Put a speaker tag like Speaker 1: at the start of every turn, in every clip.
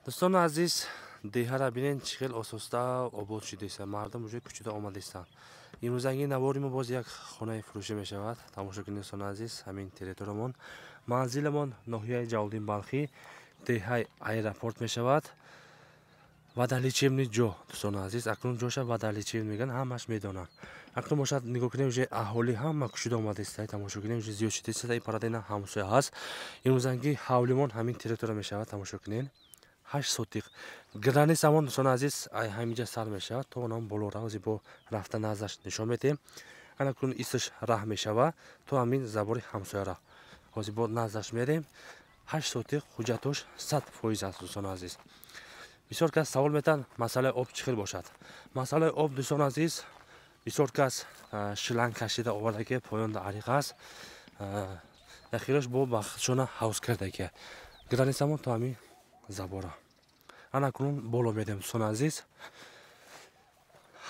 Speaker 1: Дӯстони азиз, деҳара бинен, чӣ хел ососта обод шудааст, мардум уже кӯчида омадаистанд. Имрӯзанги навори мо боз як хонаи фурӯшӣ мешавад. Тамошо кунед, дӯстони азиз, ҳамин территориямон, манзиламон ноҳияи Ҷалолиддин Балхӣ, деҳаи Аэропорт мешавад ва дар лечебный ҷо. Дӯстони азиз, акнун ҷоша ва дар лечебный мегӯянд, ҳамаш медонанд. Акнун бошад, нигоҳ кунем, уже аҳолӣ ҳама кушида омадааст. Тамошо кунем, уже зиёд шудааст. Ин парадена ҳамсоя ҳаст. Имрӯзанги ҳавлимон ҳамин территория мешавад. Тамошо кунед, 8 сотиқ границамон, дӯстони азиз, ҳаминҷа сар мешавад то онам болора. Ҳозир бо рафта наздаш нишон медиҳем. Ана кун исташ раҳ мешава то ҳамин забори ҳамсояра. Ҳозир бо наздаш мерем. 8 сотиқ, ҳуҷҷатош 100% аст. Дӯстони азиз, бисёр кас савол метаҳанд, масъалаи об чӣ хел бошад. Масъалаи об, дӯстони азиз, бисёр кас шланг кашида оварда, ки поёнда ариқ аст, яхелош бо бахшона ҳавз карда. Границамон то ҳамин забора. Ана кунун боло медем. Дӯстони азиз,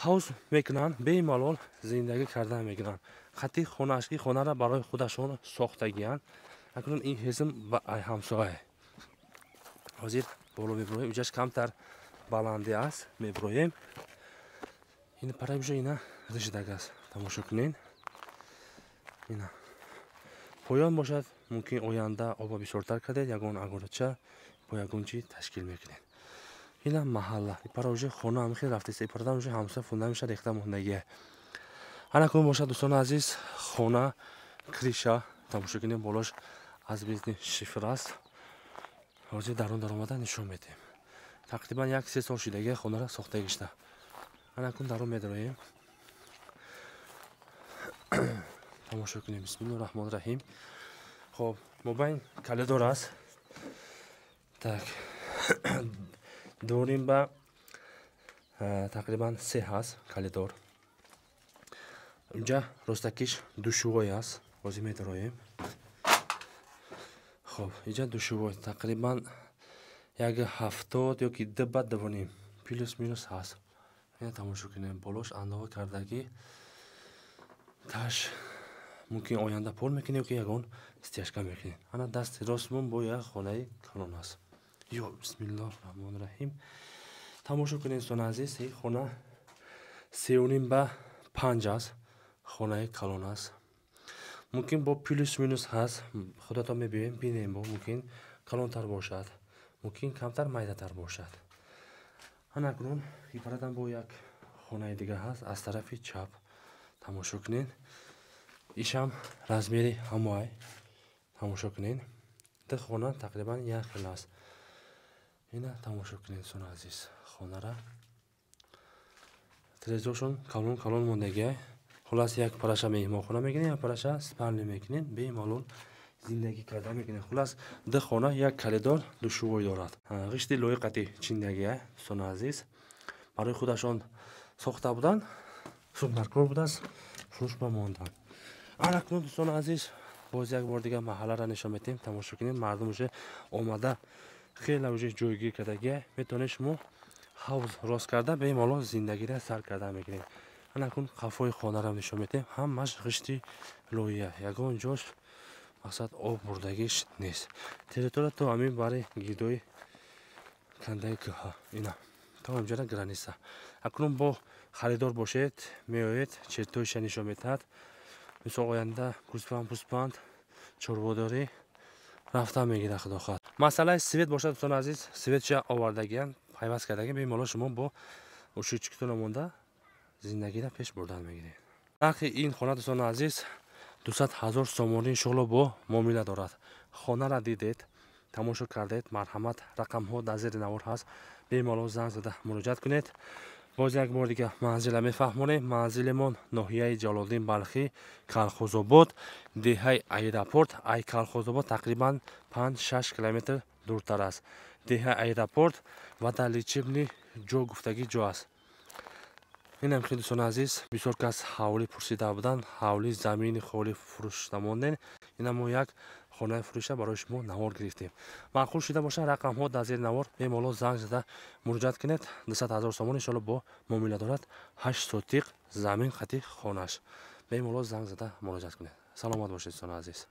Speaker 1: ҳавз мекунанд, бемалол зиндагӣ кардан мекунанд. Хати хонаашки хонара барои худашон сохтагиянд. Акнун ин ҳезм ба ҳамсоя. Ҳозир боло мебироем, иҷаш камтар баландӣ аст, мебироем. Ин парай уже ина ришидаг аст, тамошо кунед. Ина поён бошад, мумкин оянда оба бисёртар кардед, ягон агорача бо ягон чи ташкил мекунед. Ина маҳалла, ипара уже хона ҳамихел рафтест, ипарадан уже ҳамсоя фундамиша рехта мондагия. Ана кун бошад, дӯстони азиз, хона крыша, тамошо кунед, болош аз бизни шифр аст. Ҳозир дарун даромада нишон медиҳем. Тақрибан 1-3 сол шудагия хонара сохта гишта. Ана кун дарун медароем, тамошо кунем. Бисмиллоҳи раҳмони раҳим. Хоб, мобайн коридор аст. Так, дорим ба тақрибан се ҳаст коридор. Унҷа ростакиш душевой аст, ҳозир медароем. Хоб, инҷа душевой тақрибан 1,70 ёки 2 ба 2.5, плюс минус ҳаст. Ина тамошо кунем, болош андоға кардагӣ таш, мумкин оянда пол мекунем ёки ягон стяжка мекунем. Ана дасти ростмон бо як хонаи калон аст. Ё бисмиллоҳ раҳмони раҳим. Тамошо кунед, дӯстони азиз, ин хона 3.5 ба 5 аст, хонаи калон аст. Мумкин бо плюс минус ҳаст, худатон мебиёем, бинем. Бо мумкин калонтар бошад, мумкин камтар майдатар бошад. Ана акнун ибаратан бо як хонаи дига ҳаст аз тарафи чап, тамошо кунед. Ишам размери ҳамоай, тамошо кунед. Ду хона тақрибан як хел аст. Ина тамошо кунед, дӯстони азиз, хонара трезошон калон калон мондагиай. Хулас, як параша меҳмонхона мекунед, як параша спальня мекунед, бемалол зиндагӣ карда мекунед. Хулас, ду хона, як коридор, душевой дорад. Ғишти лоиқати чиндагиай. Дӯстони азиз, барои худашон сохта буданд, субнаркор будааст, фурӯш ба монданд. Ана кунун, дӯстони азиз, боз як бор дигар маҳалларо нишон медиҳем. Тамошо кунед, мардум уже омада, хеле уже ҷойгир кардагиай. Метавонед шумо ҳавз рост карда, бемалол зиндагиро сар карда мекунед. Ана кун қафои хонаро нишон медиҳем. Ҳамаш ғишти лоия, ягон ҷош мақсад об бурдагиш нест. Территория то ҳамин бари гирдои кандаи кӯҳа, ина то ҳамҷара граница. Акнун бо харидор бошед, меоед, чертоиша нишон медиҳад. Мисол, оянда гӯспанд, пӯспанд, чорводорӣ рафта мегирад, худо хоҳад. Масъалаи свет бошад, дӯстони азиз, светша овардагиян, пайваст кардагӣ. Бемалол шумо бо ушучиктона монда зиндагиро пеш бурдан мегиред. Нархи ин хона, дӯстони азиз, 200 000 сомонӣ, иншоалло бо муомила дорад. Хонара дидед, тамошо кардед, марҳамат, рақамҳо дар зери навор ҳаст, бемалол занг зада муроҷиат кунед. Боз як бор дига манзила мефаҳмонем. Манзилимон ноҳияи Ҷалолиддин Балхӣ, Калхозобод, деҳаи Аэропорт. Ай Калхозобод тақрибан 5-6 километр дуртар аст. Деҳаи Аэропорт ва дар лечебный ҷо гуфтагӣ ҷо аст. Инам хел, дӯстони азиз, бисёр кас ҳавлӣ пурсида буданд, ҳавлӣ, замини холӣ фурӯшта мондем. Ина мо як хонаи фурӯша барои шумо навор гирифтем. Маъқул шуда бошад, рақамҳо дар зери навор, бемалол занг зада муроҷиат кунед. 200 000 сомон, иншоалло бо муомила дорад, 8 сотиқ замин қати хонаш. Бемалол занг зада муроҷиат кунед. Саломат бошед, дӯстони азиз.